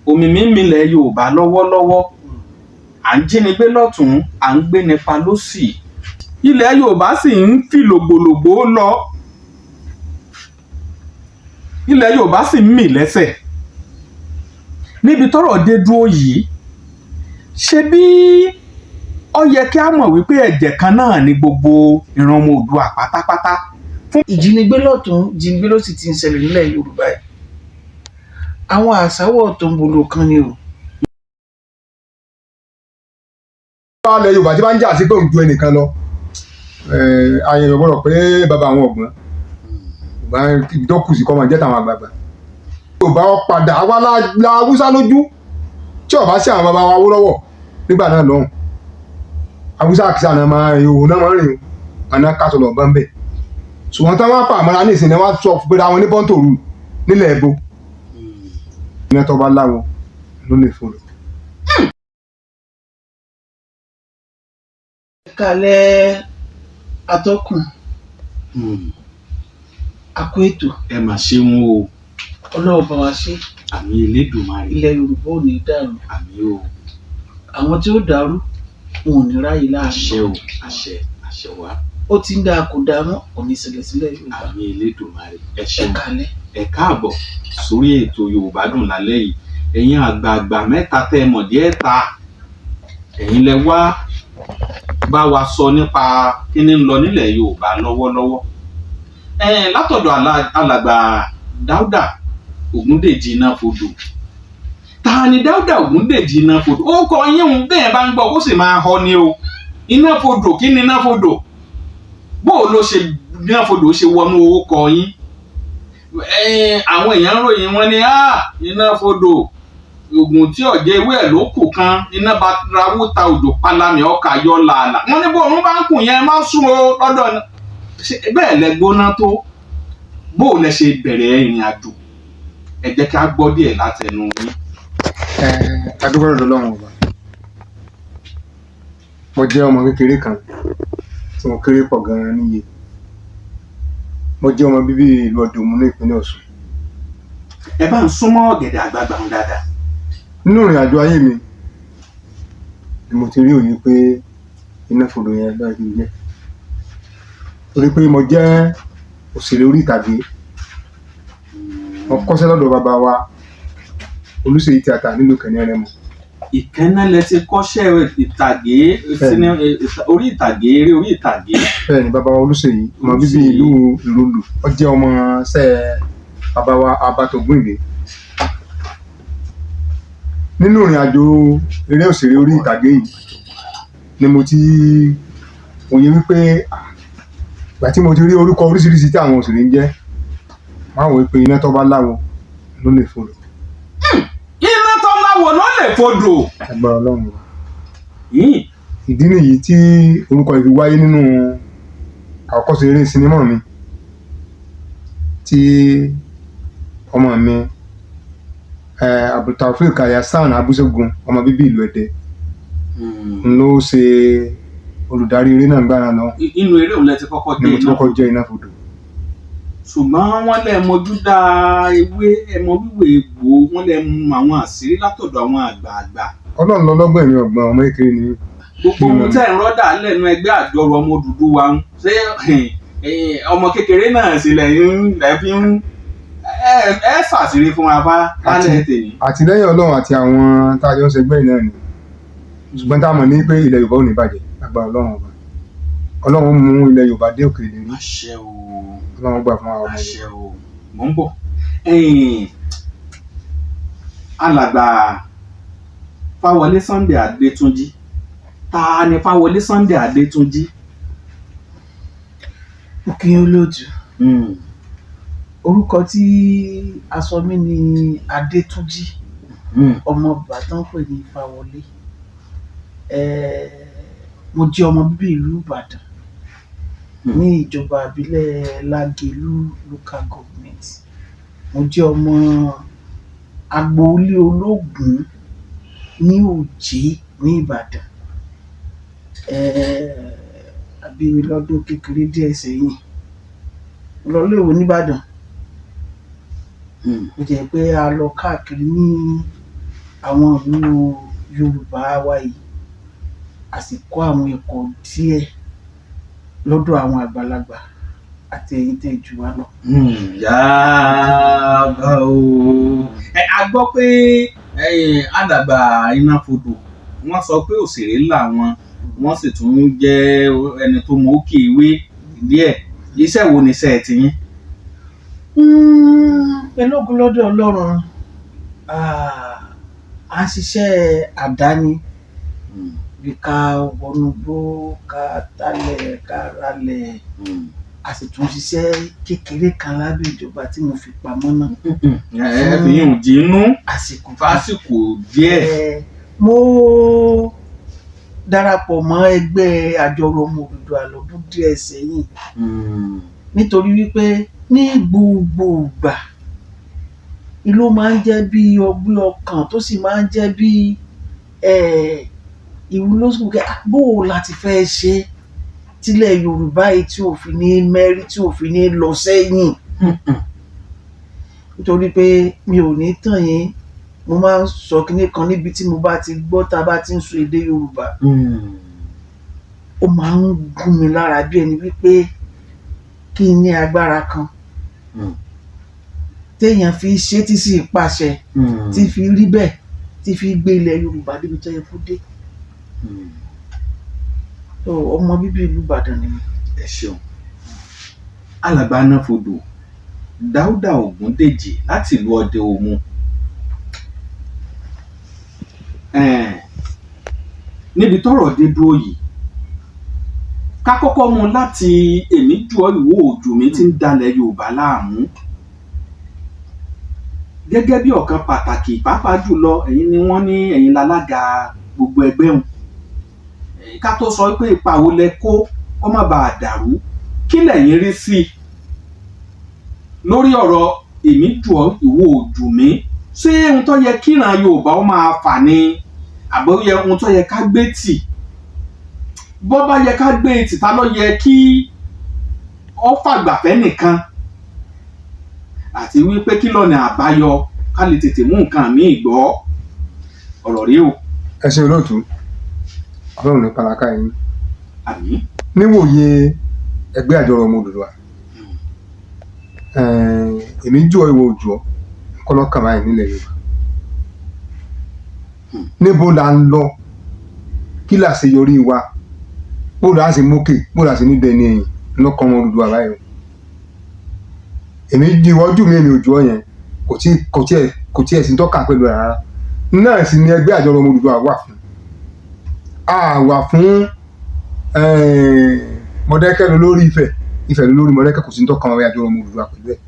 Òmìmí ń milẹ̀ Yorùbá lọ́wọ́lọ́wọ́. À ń jínigbé lọ́tùn, à ń gbéni pa lósì. Ilẹ̀ Yorùbá sì ń fi lògbòlògbò lọ. Ilẹ̀ Yorùbá sì ń mì lẹ́sẹ̀. Níbi tọ́rọ̀ dé dúró yìí, ṣé bí ó yẹ kí a mọ̀ wípé ẹ̀jẹ̀ kan náà ni gbogbo ìran ọmọ Oòduà pátápátá? Ìjínigbé lọ́tún, ìjínigbé lósì ti ń ṣẹlẹ̀ nílẹ̀ Yorùbá yìí. Àwọn àsáwọ̀ tòǹbòlò kan ni o. Ilẹ̀ Yorùbá tí bá ń jà sí pé òun ju ẹnìkan lọ, àyẹ̀wò gbọ́dọ̀ pé bàbá àwọn ọ̀gbọ́n tó kù sí kọ́ máa jẹ́ tàwọn àgbààgbà. Yorùbá padà wá la Haúsá lójú tí ó bá sí àwọn bàbá wa Awólọ́wọ̀ nígbà náà lọ́hùn. Haúsá àkísà náà máa rìn, òun náà máa rìn, àná kásọ̀ lọ bá ń bẹ̀. Ṣùgbọ́n tí wọ́n fà mọ́ra ní ìsìn ni wọ́n sọ pé àwọn ní bọ́ńtòrú nílẹ̀ Ẹ̀bọ. Iná tó bá láwo ló lè fò lọ. Ẹ káalẹ́ atọ́kùn, a kú ètò. Ẹ mà ṣeun o. Ọlọ́run bá wa ṣe. Àmín Elédùmarè. Ilẹ̀ Yorùbá ò ní dàrú. Àmín o. Àwọn tí ó dàrú wọn ò ní ráyè láàrin. Àṣẹ o, àṣẹ, àṣẹ wá. Ó ti ń dáa, kò dáa mọ́, kò ní ṣẹlẹ̀ sílẹ̀ Yorùbá. Àmín Elédùmarè. Ẹ Ẹ ṣeun. káalẹ́. Ẹ káàbọ̀ sórí ètò Yorùbá Dùn lálẹ́ yìí. Ẹ̀yin àgbààgbà mẹ́ta tẹ́ ẹ mọ̀ díẹ̀ ta, ẹ̀yin lẹ wá bá wa sọ nípa kí ni ń lọ nílẹ̀ Yorùbá lọ́wọ́lọ́wọ́. Látọ̀dọ̀ alàgbà Dáúdà Ògúndèjì Ináfodò. Ta ni Dáúdà Ògúndèjì Ináfodò? Ó kọ yín òun bẹ́ẹ̀ bá ń gbọ́ kó sì máa họ ni o. Ináfodò, kí ni Ináfodò? Bó o ló ṣe Ináfodò ṣe wọnú owó kọ yín? Àwọn èèyàn ń ròyìn wọn ní Ináfodò ògùn tí ọ̀jẹ̀ ewé ẹ̀ ló kù kan, iná bá rawó ta òjò palami ọkà yọ làálà. Wọ́n ní bó òun bá ń kùn yẹn má sùn o lọ́dọ̀ bẹ́ẹ̀ lẹ gbóná tó. Bó o lẹ ṣe bẹ̀rẹ̀ ìrìn àjò, ẹ jẹ́ ká gbọ́ díẹ̀ látẹnu yín. Adúgbò lọ́dọ̀ Ọlọ́run ọba. Mo jẹ́ ọmọ kékeré kan tí mo kéré pọ̀ gan-an níye. Mo jẹ́ ọmọ bíbí ìlú Ọ̀dọ̀mú ní ìpínlẹ̀ Ọ̀ṣun. Ẹ bá ń súnmọ́ ọ̀gẹ̀dẹ̀ àgbagbà ń dáadáa. Nínú ìrìn àjò ayé mi ni mo ti rí òye pé Ináfodò yẹn lọ́ọ́ kí n jẹ́. Torí pé mo jẹ́ òṣèré orí ìtàgé. Mo kọ́ṣẹ́ lọ́dọ̀ bàbá wa Olúṣèyí tíátà nílùú Ìkẹ́nnẹ́ Rẹ́mọ. Ìkẹ́nnẹ́ lẹ ti kọ́ṣẹ́ ìtàgé, orí ìtàgé, eré orí ìtàgé. Bẹ́ẹ̀ ni, bàbá wa Olúṣèyí, ọmọ bíbí ìlú Ìrọ̀lù, ó jẹ́ ọmọ ṣẹ́ bàbá wa Abatògúndé. Nínú ìrìn àjò eré òṣèré orí ìtàgé yìí ni mo ti wòye wípé ìgbà tí mo ti rí orúkọ oríṣiríṣi tí àwọn òṣèré ń jẹ́, wọ́n á wò pé iná tó bá láwo ló lè fò lọ. Iná tó láwo ló lè fodò. Agbára Ọlọ́run wa. Ìdí nìyí tí orúkọ yìí fi wáyé nínú àkọ́kọ́ṣe eré sinimá mi tí ọmọ mi Abdultaofeek Hasan Abusegun, ọmọ bíbí ìlú Ẹdẹ, ló ṣe olùdarí eré náà gbára lọ. Inú eré òun lẹ ti kọ́kọ́ ni jẹ́ mo ti iná. kọ́kọ́ jẹ́ Ináfodò. Ṣùgbọ́n wọ́n lẹ mọjú dá ewé, ẹmọ wíwò egbò, wọ́n lẹ mú àwọn àṣírí látọ̀dọ̀ àwọn àgbààgbà. Ọlọ́run lọ́lọ́gbọ̀n, èmi ọ̀gbọ́n, ọmọ kékeré ni mí. Gbogbo ohun tẹ́ ń rọ́dà lẹ́nu ẹgbẹ́ àjọrò ọmọ Odùduwà ń ṣé ọmọ kékeré náà sì lẹ́yìn lẹ́ fi ń ẹ ṣàṣírí fún wa bá lálẹ́ tèmi. Àtìlẹ́yìn Ọlọ́run àti àwọn tá a jọ ń ṣẹgbẹ́ yìí náà ni. Ṣùgbọ́n tá a mọ̀ ní pé ilẹ̀ Yorùbá ò ní bàjẹ́, agbára Ọlọ́run ọba. Ọlọ́run mú ilẹ̀ Yorùbá dé òkè ìlérí. Àṣẹ o. Ọlọ́run gbà fún àwọn ọmọ Àṣẹ Yorùbá. o. Mò ń bọ̀. Alàgbà Fáwọlé Sunday Adétúnjì, ta ni Fáwọlé Sunday Adétúnjì? Mo kí yín olóòtú. Orúkọ tí a sọ mí ní Adétúnjì, ọmọ bàbá tó ń pè ní Fáwọlé. Mo jẹ́ ọmọ bíbí ìlú Ìbàdàn ní ìjọba ìbílẹ̀ Lágelú Local Government. Mo jẹ́ ọmọ agboolé Ológùn ní Òjé ní Ìbàdàn. A bí mi lọ́dún kékeré díẹ̀ sẹ́yìn. Mo lọ ilé-ìwé ní Ìbàdàn. Ó jẹ́ pé a lọ káàkiri ní Àwọn ìlú Yorùbá wa yìí, a sì kọ́ àwọn ẹ̀kọ́ díẹ̀ lọ́dọ̀ àwọn àgbàlagbà àti ẹ̀yin tẹ́ jù wá lọ. Yáàbá o. Ẹ a gbọ́ pé alàgbà Ináfodò wọ́n sọ pé òṣèré làwọn, wọ́n sì tún jẹ́ ẹni tó mọ òkè ìwé díẹ̀. Iṣẹ́ wo ni iṣẹ́ tiyín? Pẹ̀lú ògo lọ́dọ̀ Ọlọ́run, à ń ṣiṣẹ́ àdáni bí ká wọnú igbó, ká talẹ̀, ká ralẹ̀, a sì tún ṣiṣẹ́ kékeré kan lábẹ́ ìjọba tí mo fi pamọ́ náà. Ẹ fi yín jínú àsìkò fásìkò díẹ̀. Mo darapọ̀ mọ́ ẹgbẹ́ àjọrò ọmọ Odùduwà lọ́dún díẹ̀ sẹ́yìn, nítorí wípé ní gbogbo ìgbà ìlú máa ń jẹ́ bí ọgbẹ́ ọkàn, tó sì máa ń jẹ́ bí ìwúlòsùnkẹ́ bó o láti fẹ́ ṣe tílẹ̀ Yorùbá yìí tí ò fi ní mẹ́rí, tí ò fi ní lọ sẹ́yìn. Nítorí pé mi ò ní tàn yín, mo máa ń sọ kinní kan níbi tí mo bá ti gbọ́ tá a bá ti ń sọ èdè Yorùbá, ó máa ń gún mi lára bí ẹni wípé kí n ní agbára kan téèyàn fi ṣe tí sì pàṣẹ, tí fi rí bẹ́ẹ̀, tí fi gbé ilẹ̀ Yorùbá débi tó yẹ kó dé. Ọmọ bíbí ìlú Ìbàdàn ni mi. Ẹ ṣeun. Alàgbà Ináfodò Dáúdà Ògúndèjì láti ìlú Ọdẹ Òmu. Níbi tọ́rọ̀ dé dúró yìí, ká kọ́kọ́ mú láti èmi jù ọ́ ìwọ òjò mi ti ń dalẹ̀ Yorùbá láàmú. Gẹ́gẹ́ bí ọ̀kan pàtàkì, pàápàá jùlọ ẹ̀yin ni wọ́n ní ẹ̀yin lálága gbogbo ẹgbẹ́ wọn. Ká tó sọ pé ipa wo lẹ kó kó má bàa dàrú, kí lẹ̀yin rí sí i lórí ọ̀rọ̀ èmi jù ọ́ ìwọ òjò mi? Ṣé ohun tó yẹ kíran Yorùbá ó máa fà ni, àbí ó yẹ ohun tó yẹ ká gbé tì? Bó bá yẹ ká gbé tì, ta ló yẹ kí ó fàgbàfẹ́ nìkan? Àti wípé kí lọ́nà àbáyọ ká lè tètè mú nǹkan míì gbọ́ ọ̀rọ̀ rí o. Ẹ ṣe olóòtú, Ọlọ́run ní palaka yín. Àmín. Níwòye ẹgbẹ́ àjọrò ọmọ Odùduwà, èmi jù ọ́ ìwọ òjò ọ́ kọ́lọ́kàn báyìí nílẹ̀ Yorùbá. Níbo là ń lọ? Kí là ṣe yọrí wa? Bó là á ṣe mókè? Bó là ṣe ní dẹni ẹ̀yìn lọ́kàn ọmọ Odùduwà báyìí o? Èmi ìwọ́jú mi, èmi òjò yẹn kò tí ẹ̀ sí tọ́ka pẹ̀lú ẹ̀ rárá. Náà sì ni ẹgbẹ́ àjọrò ọmọ Odùduwà wà fún. A wà fún Mọ̀dákẹ́kẹ́ lórí Ifẹ̀, Ifẹ̀ lórí Mọ̀dákẹ́kẹ́, kò sí tọ́ka ọmọ àjọrò ọmọ Odùduwà pẹ̀lú ẹ̀.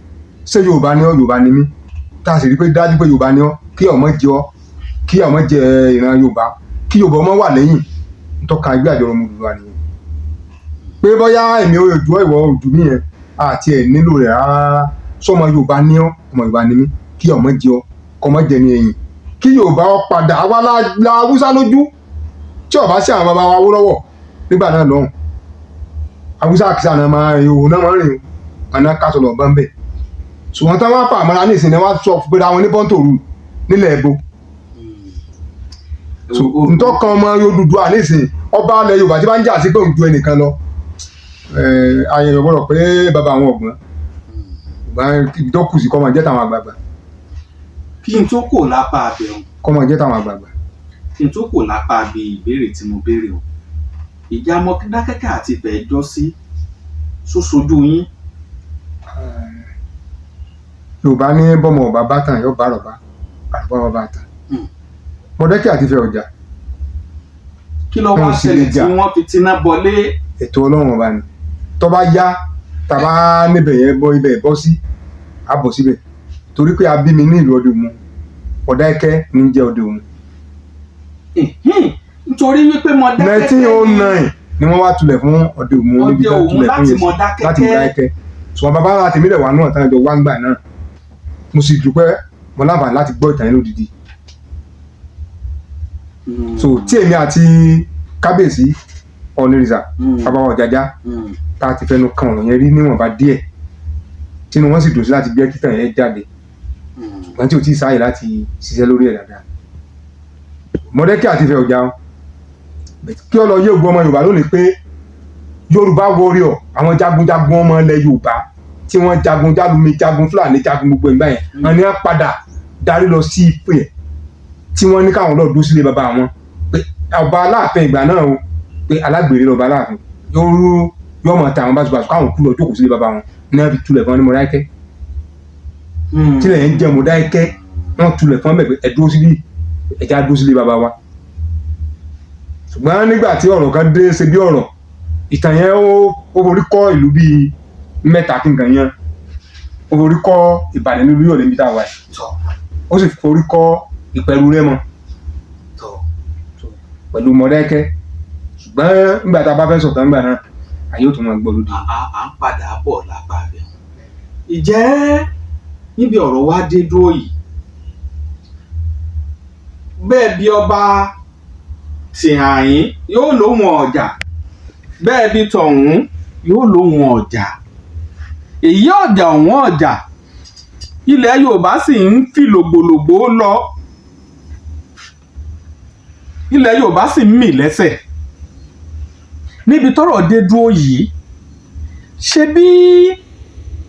Ṣé Yorùbá ni ọ́? Yorùbá ni mí. Tá a sì rí pé dájú pé Yorùbá ni ọ́, kí ọmọ jẹ ọ́, kí ọmọ jẹ ìran Yorùbá, kí Yorùbá ọmọ wà lẹ́yìn, tọ́ka ẹgbẹ́ àjọrò ọmọ Odùduwà nìyẹn. Pé bóyá èmi ò jù ọ́ ìwọ ò jù mí yẹn, àti ẹ̀ nílò rẹ̀ rárá. Sọmọ Yorùbá ni ọ́, ọmọ Yorùbá ni mí, kí ọmọ jẹ ọ́, kọ́ ọmọ jẹ ní ẹ̀yìn, kí Yorùbá ọ padà wá la Haúsá lójú. Tí ó bá sí àwọn bàbá wa Awólọ́wọ̀ nígbà náà lọ́hùn, Haúsá àkísà náà máa rìn òun náà máa rìn àná kásọ̀ lọ bá ń bẹ̀. Ṣùgbọ́n táwọn á fà mọ́ra ní ìsìn ni wọ́n á sọ pé àwọn ní bọ́ńtòrú nílẹ̀ Ẹ̀bọ. Ntọ́kan ọmọ Odùduwà ní ìsìn, ọba ilẹ̀ Yorùbá tí bá ń jà sí pé òun ju ẹnìkan lọ, àyẹ̀wò gbọ́dọ̀ pé bàbá àwọn ọ̀gbọ́n ibi tó kù sí kọ́ máa jẹ́ tàwọn àgbààgbà. Kí n tó kò lápá abẹ́hùn. Kọ́ máa jẹ́ tàwọn àgbààgbà. Kí n tó kò lápá bí ìbéèrè tí mo béèrè o. Ìjà Mọ̀dákẹ́kẹ́ àti Ifẹ̀ jọ sí sóṣojú yín. Yorùbá ní bọ́mọ ọba bá tàn yóò bá rọ̀bá, àrùbá ọba tàn. Mọ̀dákẹ́kẹ́ àti Ifẹ̀ ọjà. Kí ló wá ṣẹlẹ̀ tí wọ́n fi tiná bọlé? Ètò Ọlọ́run ọba ni. Tó bá yá tàbá níbẹ̀ yẹn bọ́ ibẹ̀ bọ́ sí, a bọ̀ síbẹ̀. Torí pé a bí mi ní ìlú Ọdẹ Òmu, Mọ̀dákẹ́kẹ́ ní jẹ́ Ọdẹ Òmu. Nítorí wípé Mọ̀dákẹ́kẹ́ 1909 ni wọ́n wá tulẹ̀ fún Ọdẹ Òmu níbi tó tulẹ̀ fún yẹn láti Mọ̀dákẹ́kẹ́. Ṣùgbọ́n bàbá wa tèmi lẹ̀ wá náà tán jọ wá ń gbà náà. Mo sì dúpẹ́ mo láǹfààní láti gbọ́ ìtàn yẹn lódidi. So tí èmi àti kábíyèsí Ọ̀nìrìsà bàbá wa Ọ̀jájá tá a ti fẹnu kan ọ̀rọ̀ yẹn rí níwọ̀nba díẹ̀, tínú wọn sì dùn sí láti gbé kíkàn yẹn jáde, ṣùgbọ́n tí ò tí ì sáàyè láti ṣiṣẹ́ lórí ẹ̀ dáadáa. Mọ̀dákẹ́kẹ́ àti Ifẹ̀ ọjà o. Kí ọ lọ yé ògùn ọmọ Yorùbá lónìí pé Yorùbá warrior, àwọn jagunjagun ọmọ ilẹ̀ Yorùbá tí wọ́n jagun jálumi, jagun Fúlàní, jagun gbogbo ìgbà yẹn, wọn ni wọ́n padà darí lọ sí Ifẹ̀ tí wọ́n ní káwọn lọ dúró sílé bàbá wọn, pé ọba Aláàfin ìgbà náà o, pé alágbèrè lọ́ba Aláàfin yóò mọ̀ ta àwọn báṣubàṣu, káwọn kú lọ jókòó sílé bàbá wọn ní wọ́n fi tulẹ̀ fún wọn ní Mọdákẹ́kẹ́. Tílẹ̀ yẹn ń jẹ́ Mọdákẹ́kẹ́, wọ́n tulẹ̀ fún wọn bẹ̀ pé ẹ dúró síbí, ẹ já dúró sílé bàbá wa. Ṣùgbọ́n nígbà tí ọ̀rọ̀ kan dé, ṣe bí ọ̀rọ̀ ìtàn yẹn, ó forí kọ́ ìlú bíi mẹ́ta kí nǹkan yẹn, ó forí kọ́ Ìbàdàn nílùú Ọ̀yọ́ níbi tá a wà yìí, ó sì forí kọ́ Ìpẹ̀rù Rẹ́mọ pẹ̀lú Mọdákẹ́kẹ́. Ṣùgbọ́n nígbà tá a bá fẹ́ sọ̀tàn nígbà náà, àyè ó tún máa gbọ́ lódì. À ń padà bọ̀ lápá abẹ́ wọn. Ìjẹ́ níbi ọ̀rọ̀ wa dé dúró yìí, bẹ́ẹ̀ bí ọba tìhàyín yóò lóhùn ọjà, bẹ́ẹ̀ bí tọ̀hún yóò lóhùn ọjà, èyí ọjà ọ̀hún ọjà, ilẹ̀ Yorùbá sì ń fi lògbòlògbò lọ, ilẹ̀ Yorùbá sì ń mì lẹ́sẹ̀. Níbi tọ́rọ̀ dé dúró yìí, ṣe bí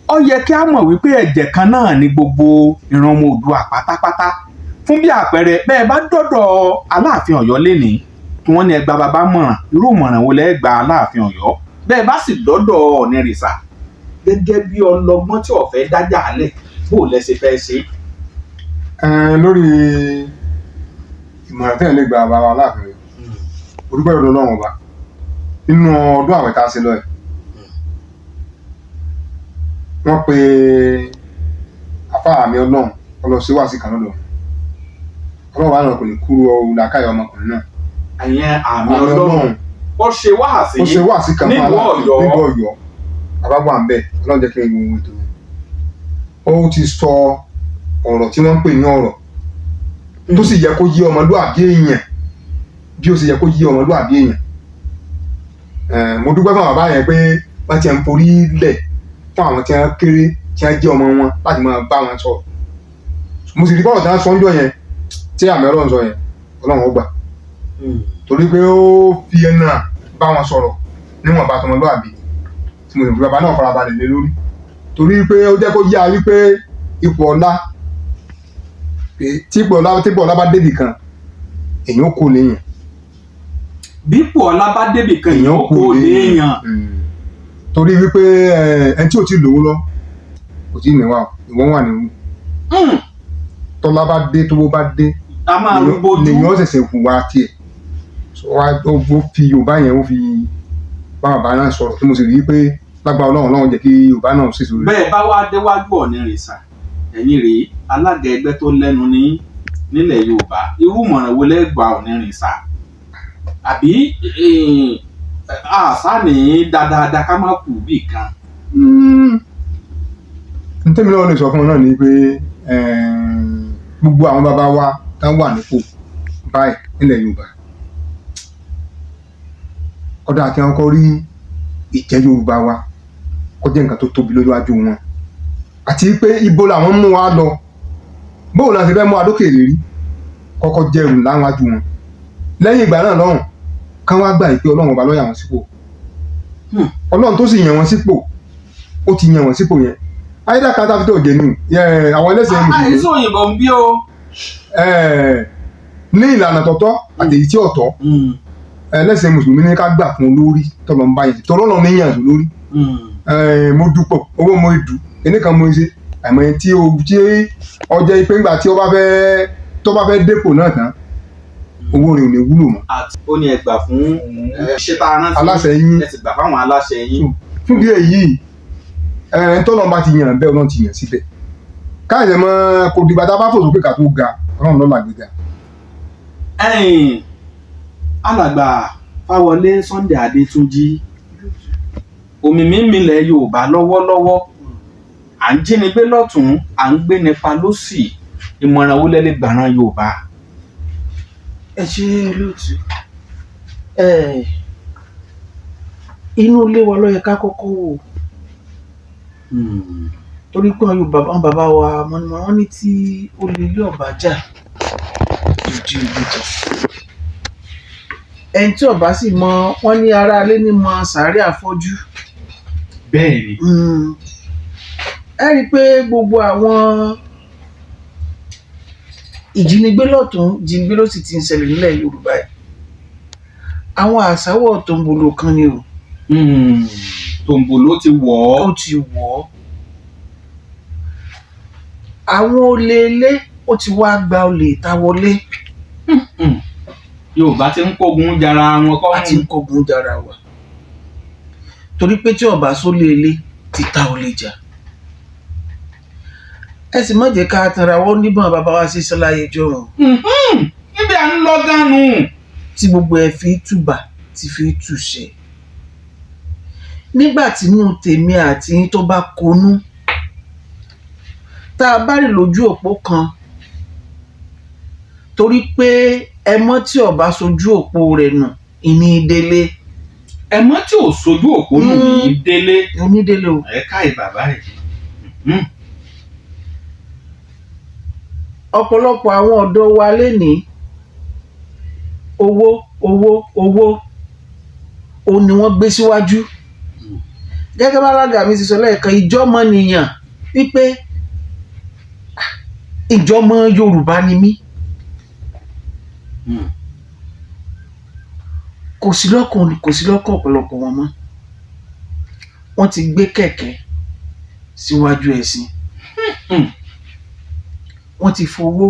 ó yẹ kí a mọ̀ wípé ẹ̀jẹ̀ kan náà ni gbogbo ìran ọmọ Oòduà pátápátá. Fún bí àpẹẹrẹ, bẹ́ẹ̀ bá dọ́dọ̀ Aláàfin Ọ̀yọ́ lénìí kí wọ́n ní ẹgbàá bàbá mọ̀ràn, irú ìmọ̀ràn wo lẹ́ gba Aláàfin Ọ̀yọ́? Bẹ́ẹ̀ bá sì dọ́dọ̀ Ọ̀nìrìsà gẹ́gẹ́ bí ọlọ́gbọ́n tí ó fẹ́ dájà lẹ̀, bó lẹ ṣe fẹ́ ṣe? Lórí ìmọ̀ràn tẹ́lẹ̀ lè gba bàbá Aláàfin Ọ̀yọ́, orúkọ ìrọ̀lọ́ Ọlọ́run ọba nínú ọdún àwẹ̀ tá a ṣe lọ ẹ̀, wọ́n pe àfáà mi Ọlọ́run ọlọ́síwáṣí kan lọ́dọ̀ Ọlọ́run wà náà, kò ní kúrú ọ̀hún làákàyè ọmọkùnrin náà. Àyẹn àmì Ọlọ́run ó ṣe wáàsí ó ṣe wáàsí kan fún nílùú Aláàfin Ọ̀yọ́. Nílùú Ọ̀yọ́, bàbá wà ń bẹ̀, Ọlọ́run jẹ́ kí n wo ètò yẹn. Ó ti sọ ọ̀rọ̀ tí wọ́n ń pè ní ọ̀rọ̀ tó sì yẹ kó yé ọmọlúàbí èèyàn bí ó sì yẹ kó yé ọmọlúàbí èèyàn. Mo dúpẹ́ fún bàbá yẹn pé wọ́n ti ń forí lẹ̀ fún àwọn tí wọ́n kéré tí wọ́n jẹ́ ọmọ wọn láti máa bá wọn sọ̀rọ̀. Mo sì rí bọ́ọ̀lù tí wọ́n sọ ń jọ yẹn tí àmì Ọlọ́run sọ yẹn, Ọlọ́run ó gbà, torí pé ó fi ẹnu à bá wọn sọ̀rọ̀ níwọ̀n bá tọmọlúàbí tí mo sì fi bàbá náà farabalẹ̀ lé lórí, torí pé ó jẹ́ kó yá wípé ipò ọlá, pé tí ipò ọlá bá débì kan, èèyàn kò léèyàn. Bípò ọlá bá débì kan, èèyàn kò léèyàn. Torí wípé ẹni tí ò tí lówó lọ kò tí ì níwà, ìwọ́n wà nínú. Tọ́lá bá dé, tówó bá dé, a máa rúgbó lèyàn ṣẹ̀ṣẹ̀ hùwà tiẹ̀. Ó fi Yorùbá yẹn, ó fi bá bàbá náà sọ̀rọ̀ tí mo sì rí i pé lágbára Ọlọ́run, Ọlọ́run jẹ́ kí Yorùbá náà sì sórí. Bẹ́ẹ̀ bá wá déwájú Ọ̀nìrìsà, ẹ̀yin rèé alága ẹgbẹ́ tó lẹ́nu ní nílẹ̀ Yorùbá, irú ìmọ̀ràn wo lẹ́ gba Ọ̀nìrìsà? Àbí àṣà ní dáadáa ká má kú bí kan? Ntẹ́mi náà lè sọ fún ọ náà ni pé gbogbo àwọn bàbá wa tá wà nípò báyìí nílẹ̀ Yorùbá, ọ̀dà kí wọ́n kọ́ rí ìjẹ́ Yorùbá wa kó jẹ́ nǹkan tó tóbi lójú wọn, àti pé ibo làwọn mú wa lọ, bóun la ṣe fẹ́ mú adókè lérí kọ́kọ́ jẹ́rù láwájú wọn. Lẹ́yìn ìgbà náà lọ́hùn kán wá gbà pé Ọlọ́run ọba ló yàn wọ́n sípò. Ọlọ́run tó sì yàn wọ́n sípò, ó ti yàn wọ́n sípò yẹn ayédà kan tá a fi tó jẹ ní àwọn ẹlẹ́sìn mùsùlùmí. Àìsàn òyìnbó ń bí o. Ní ìlànà tọ̀tọ̀ àti èyí tí ọ̀tọ̀, ẹlẹ́sìn mùsùlùmí ní ká gbà fún olórí tọ́lọ́ ń bá yẹn tọ́lọ́ ní yàn lórí. Mo dúpọ̀ owó mo dù kíní kan mo ṣe àmọ́ tí ọjọ́ ìpè ńgbà tí ó bá fẹ́ tó bá fẹ́ dépò náà tán, owó rẹ̀ ò ní wúlò mọ́. Àti ó ní ẹ gbà fún ṣé tá a rántí aláṣẹ yín, ẹ sì gbà fáwọn aláṣẹ yín. Fún bí èyí tọ́lọ́ bá ti yàn bẹ́ẹ̀, Ọlọ́run ti yàn síbẹ̀ káyọ̀ mọ́ kò dìgbà tá a bá fò sókè ká tó ga, Ọlọ́run lọ́la gbéga. Ẹ̀yin alàgbà Fáwọlé Sunday Adétúnjì, òmìmí milẹ̀ Yorùbá lọ́wọ́lọ́wọ́, à ń jínigbé lọ́tún, à ń gbé nípa lọ́sì, ìmọ̀ràn wo lẹ lè gbàràn Yorùbá? Ẹ ṣe olóòtú. Inú ilé wa ló yẹ ká kọ́kọ́ wò, torí pé àwọn Yorùbá, àwọn bàbá wa mọ̀nìmọ̀ wọn ní tí ó lè ilé ọ̀bà jà tó jí ojú kan. Ẹni tí ọba sì mọ wọn ní aráalé ní mọ sàárè àfọ́jú. Bẹ́ẹ̀ ni. Ẹ rí i pé gbogbo àwọn ìjínigbé lọ́tún ìjínigbé ló sì ti ń ṣẹlẹ̀ nílẹ̀ Yorùbá yìí, àwọn àsáwọ̀ tòǹbòlò kan ni o. Tòǹbòló ti wọ̀ ọ́. Ó ti wọ̀ ọ́. Àwọn olè ilé ó ti wá gba olè ìta wọlé. Yorùbá ti ń kógun jara wọn kọ́. A ti ń kógun jara wa torí pé tí ọba sólè ilé títa ò lè jà. Ẹ sì má jẹ́ ká tanra wọ́n níbọn bàbá wa ṣe ṣàlàyé jọ̀rùn. Níbi à ń lọ gánú. Tí gbogbo ẹ fi túbà ti fi túṣẹ nígbà tí inú tèmi àti yín tó bá konú, tá a bá rìn lójú òpó kan, torí pé ẹmọ tí ọba sojú òpó rẹ̀ nù ìní délé. Ẹmọ tí ò sojú òpó nù ní délé. Onídélé o. Ẹ káì bàbá yìí. Ọ̀pọ̀lọpọ̀ àwọn ọ̀dọ́ wa lénìí, owó owó owó ó ní wọ́n gbé síwájú. Gẹ́gẹ́ bá alága mi ti sọ lẹ́ẹ̀kan, ìjọ́mọnìyàn wípé ìjọ́mọ Yorùbá ni mí, kò sí lọ́kàn, kò sí lọ́kàn ọ̀pọ̀lọpọ̀ wọn mọ́. Wọ́n ti gbé kẹ̀kẹ́ síwájú ẹṣin, wọ́n ti fowó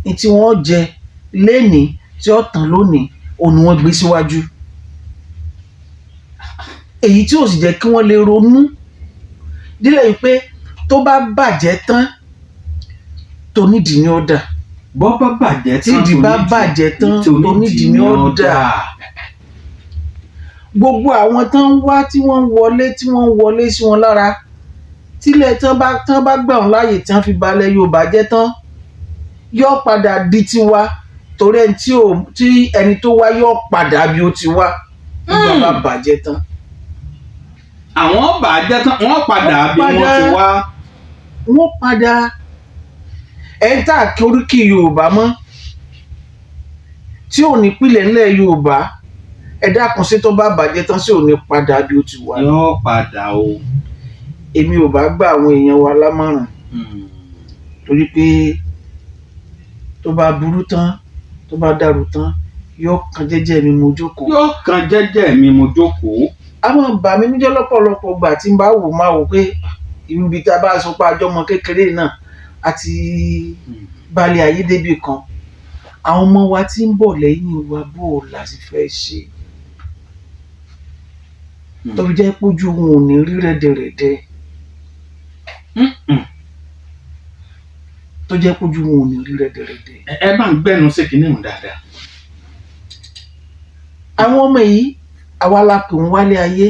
ní tí wọ́n jẹ lénìí tí ó tán lónìí òun ni wọ́n gbé síwájú, èyí tí ò sì jẹ́ kí wọ́n lè ronú dílé yìí pé tó bá bàjẹ́ tán tonídìí ni ó dà. Bọ́ bá bàjẹ́ tán, tí ìdí bá bàjẹ́ tán tonídìí ni ó dà. Gbogbo àwọn tán ń wá tí wọ́n ń wọlé tí wọ́n ń wọlé sí wọn lára, tílẹ̀ tán bá gbà wọ́n láàyè tí wọ́n fi balẹ̀ Yorùbá jẹ́ tán, yóò padà di tiwa, torí ẹni tí ẹni tó wá yóò padà bí ó ti wá nígbà bá bàjẹ́ tán. Àwọn bàjẹ́ tán wọ́n padà bí wọ́n ti wá. Wọ́n padà. Ẹ̀ ń tà kí oríkì Yorùbá mọ́ tí ò ní pìlẹ̀ ńlẹ̀ Yorùbá, ẹ dákun, sí tó bá bàjẹ́ tán sí ò ní padà bí ó ti wá. Yóò padà o. Èmi ò bá gba àwọn èèyàn wa lámọ̀ràn, torí pé tó bá burú tán, tó bá dàrú tán, yóò kan jẹ́jẹ́ mi mo jókòó. Yóò kan jẹ́jẹ́ mi mo jókòó. A máa bà mí níjọ́ lọ́pọ̀lọpọ̀ gbà tí n bá wò máa wò pé ibi tá a bá sọ pé àjọmọ kékeré náà àti balẹ̀ ayé débi kan, àwọn ọmọ wa tí ń bọ̀ lẹ́yìn wa bó o là sì fẹ́ ṣe, tó fi jẹ́ pójú wọn ò ní rí rẹ́dẹ̀rẹ́dẹ́, tó jẹ́ pójú wọn ò ní rí rẹ́dẹ̀rẹ́dẹ́. Ẹ bá ń gbẹ́nu sí kinní hùn dáadáa. Àwọn ọmọ yìí àwa la pè wọ́n wálé ayé.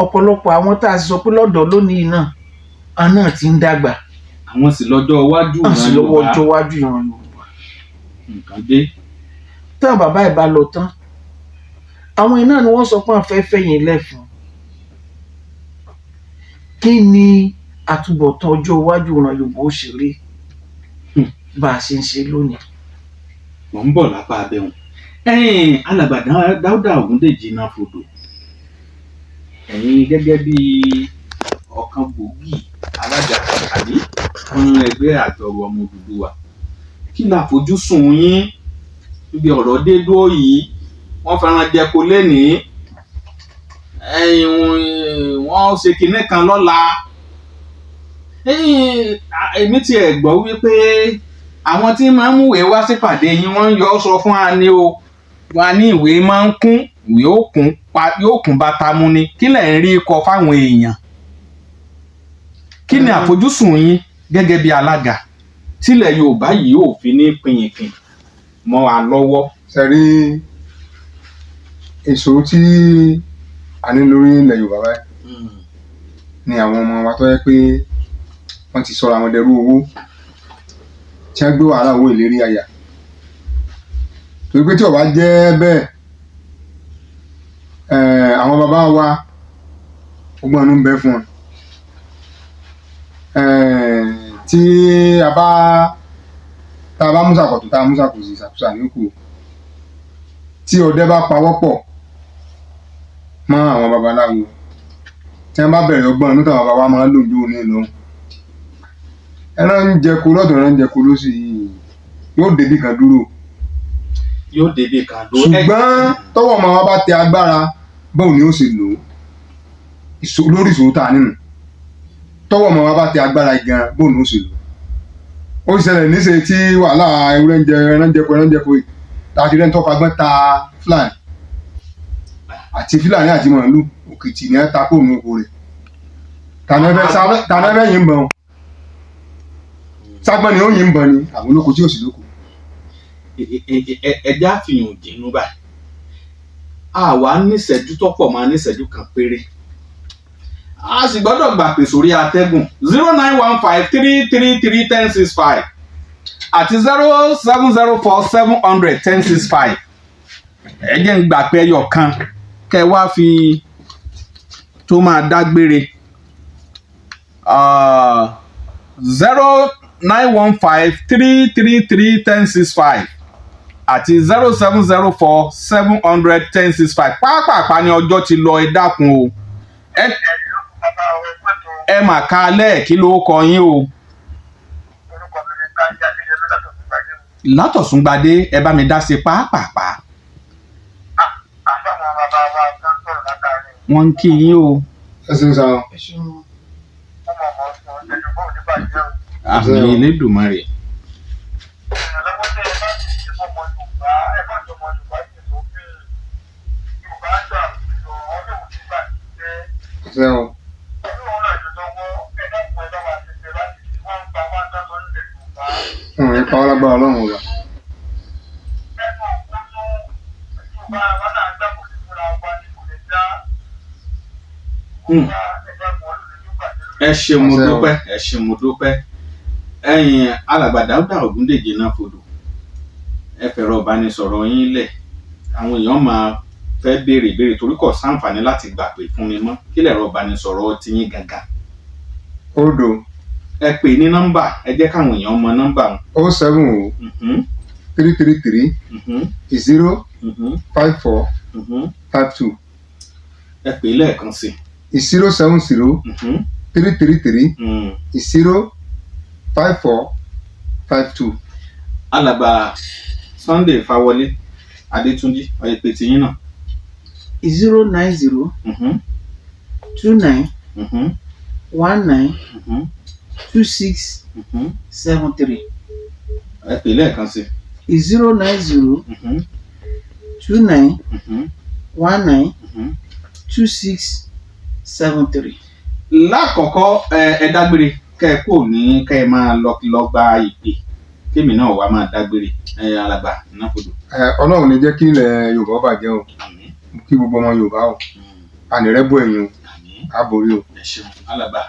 Ọ̀pọ̀lọpọ̀ àwọn tá a sọ pé lọ́dọ̀ lónìí náà, àwọn náà ti ń dàgbà. Àwọn sì lọ́jọ́ iwájú ìran Yorùbá. Àwọn sì lọ́jọ́ iwájú ìran Yorùbá. Nǹkan dé. Tán bàbá ẹ̀ bá lọ tán, àwọn iná ni wọ́n sọ pé àwọn fẹ́ fẹ̀yìn lẹ́fun. Kí ni àtúbọ̀tán ọjọ́ iwájú ìran Yorùbá ó ṣe rí bá a ṣe ń ṣe lónìí? Mò ń bọ̀ lápá abẹ́hùn. Ẹ̀yin alàgbà Dáúdà Ògúndèjì náà fodò, ẹ̀yin gẹ́gẹ́ bí ọ̀kan gbòógì alága àbí fún ẹgbẹ́ àjọrò ọmọ Odùduwà, kí ni àfojúsùn yín níbi ọ̀rọ̀ dé dúró yìí? Wọ́n fẹ́ràn jẹko lénìí, ẹ̀yin wọ́n ṣe kinní kan lọ́la. Èmi tiẹ̀ gbọ́ wípé àwọn tí máa ń múwèé wá sípàdé yín wọ́n ń yọ ọ́ sọ fún wa ní o, wa ní ìwé máa ń kún, ìwé yóò kún bàtà mu ni. Kí lẹ̀ ń rí kọ fáwọn èèyàn? Kí ni àfojúsùn yín gẹ́gẹ́ bí alága tílẹ̀ Yorùbá yìí ò fi ní pinyìnkìn mọ́ wa lọ́wọ́? Ṣe rí ìṣòro tí a ní lórí ilẹ̀ Yorùbá báyìí ni àwọn ọmọ wa tó yẹ pé wọ́n ti sọra wọn dẹrú owó, tí wọ́n gbé wàhálà owó ìlérí àyà, torí pé tí ó bá jẹ́ bẹ́ẹ̀, àwọn bàbá wa ọgbọ́n inú ń bẹ fún wọn. Tí a bá Tá a bá mú sàkọ̀tún, tá a mú sàkòsì, ìsàkúsà ní kù. Tí ọdẹ bá pawọ́pọ̀ mọ́ àwọn babaláwo, tí wọ́n bá bẹ̀rẹ̀ ọgbọ́n inú táwọn bàbá wa máa ń lò ní òní lọ, ẹran ń jẹko lọ́tọ̀, ẹran ń jẹko lósì yìí, yóò débi kan dúró. Yóò débi kan dúró. Ṣùgbọ́n tọ́wọ́ ọmọ wa bá tẹ agbára, báwo ni ó ṣe lò ó? Lórí ìṣòro tá a nínú, tọ́wọ́ ọmọ wa bá tẹ agbára gan, báwo ni ó ṣe lò ó? Ó ṣẹlẹ̀ níṣe tí wàhálà ewúrẹ́ ń jẹ ẹran ń jẹko, ẹran ń jẹko yìí, tá a ti rẹ́ni tó fagbọ́n ta Fúlàní àti Fúlàní àti màálù, òkìtì ní ẹ ta kó òun oko rẹ̀. Tànà fẹ́ yìnbọn ságbọ́n ni ó yìnbọn ni àwọn olóko tí ò sí lóko. Ẹjẹ́ àfihàn òdìnnú báyìí, àwa níṣẹ́jú tó pọ̀, máa níṣẹ́jú kan péré, a sì gbọ́dọ̀ gbà pè sórí atẹ́gùn 09153331065 àti 0704700106. Ẹ jẹ́ ń gbà pé ẹyọ kan kẹ́ ẹ wá fi tó máa dágbére, 09153331065 àti 0704700106. Pápápá ni, ọjọ́ ti lọ, ẹ dákun o. Ẹ mà ká alẹ́, kí ló kọ yín o? Orúkọ mi ni Táyé Adéyẹmí látọ̀súngbadé. Látọ̀súngbadé, ẹ bá mi dá sí pápápá. Àtàwọn bàbá wa tó ń sọ̀rọ̀ látàrí. Wọ́n ń kí yín o. Ẹ ṣeun sá. Ẹ ṣeun. Wọ́n mọ̀ mọ́ sọ ẹjọ́ bọ́ọ̀ ní bàjẹ́ o. Àmì Elédùmarè. Ìrànlọ́wọ́ tẹ́ ẹ bá sì ṣe fọ́mọ Yorùbá, ẹ bá jọmọ Yorùbá sì sókè. Yorùbá gbà lọ Ọlọ́run nígbà tí jẹ́. Ṣeun. Ọlọ́run ràn yín lọ́wọ́, ẹ dákun, ẹ bá wa ṣe ṣe láti ṣe wọ́n ń pa wá dáná nílẹ̀ Yorùbá. Wọn ò ní pa wá lágbára Ọlọ́run ọba. Ẹnu òkúnú Yorùbá wa náà gbàgbọ́ sí fúnra wa ní kò lè dá. Yorùbá, ẹ dákun, Ọlọ́run nígbà tí Ẹ ṣeun, mo Àṣẹ o. dúpẹ́, ẹ ṣeun, mo dúpẹ́. Ẹ̀yin alàgbà Dáúdà Ògúndèjì náà fodò, ẹ fẹ̀rọ ìbánisọ̀rọ̀ yín lẹ̀, àwọn èèyàn máa fẹ́ béèrè ìbéèrè torí kò sáǹfààní láti gbà pé fún mi mọ́. Kí lẹ̀rọ ìbánisọ̀rọ̀ ti yín gangan? 0 Ẹ pè ní nọ́mbà, ẹ jẹ́ káwọn èèyàn mọ nọ́mbà wọn. 070 333 0 54 52. Ẹ pè lẹ́ẹ̀kan sí. 070 333 0 54 52. Alàgbà Sunday Fáwọlé Adétúnjì, ọyẹ pé tiyín náà. 090 29 19 26 73. Ẹ pè lẹ́ẹ̀kan sí. 090 29 19 26 73. Lákọ̀ọ́kọ́, ẹ dágbére kẹ́ ẹ kò ní kẹ́ ẹ máa lọ lọ gba ìpè, kémi náà wàá máa dágbére. Ẹ alàgbà Náfodò. Ẹ, Ọlọ́run ní jẹ́ kí ilẹ̀ Yorùbá ó bàjẹ́ o. Àmín. Kí gbogbo ọmọ Yorùbá o, ànírẹ́bù ẹ̀yìn o. Àmín. Á borí o. Ẹ ṣeun, alàgbà.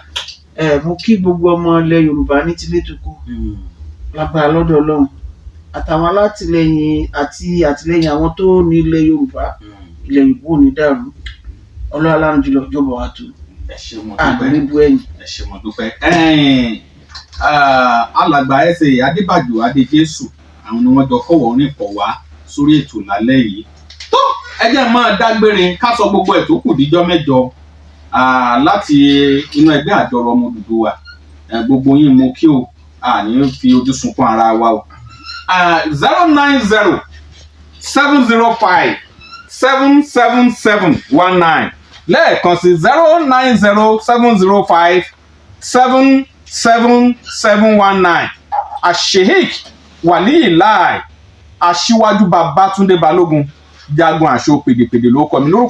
Ẹ mo kí gbogbo ọmọ ilẹ̀ Yorùbá ní tilé toko, lágbára lọ́dọ̀ Ọlọ́run àtàwọn alátìlẹyìn àti àtìlẹyìn àwọn tó ní ilẹ̀ Yorùbá, ilẹ̀ Yorùbá ò ní dàrú. Ọlọ́run aláàánú jùlọ jọ̀bọ̀ wa tó Ẹ ṣeun, mo dúpẹ́. àmì bú ẹ̀yìn. Ẹ ṣé, mo dúpẹ́. Ẹ̀yin, alàgbà ẹsẹ̀ Adébàjò Adéjésù, àwọn ni wọ́n jọ kọ́wọ́ onípọ̀ wá sórí ètò lálẹ́ yìí. Tó ẹ jẹ́ máa dágbére, ká sọ gbogbo ẹ̀ tó kù díjọ́ mẹ́jọ. Láti inú ẹgbẹ́ àjọrò ọmọ Odùduwà, gbogbo yín mo kí o, àní fi ojú sunkún ara wa o. 09070577719, lẹ́ẹ̀kan sí, 09070577719. Asheik Wàlíìláì Aṣíwájú Babátúndé Balógun, jagun àṣọ pèdèpèdè ló kọ mi lórúkọ.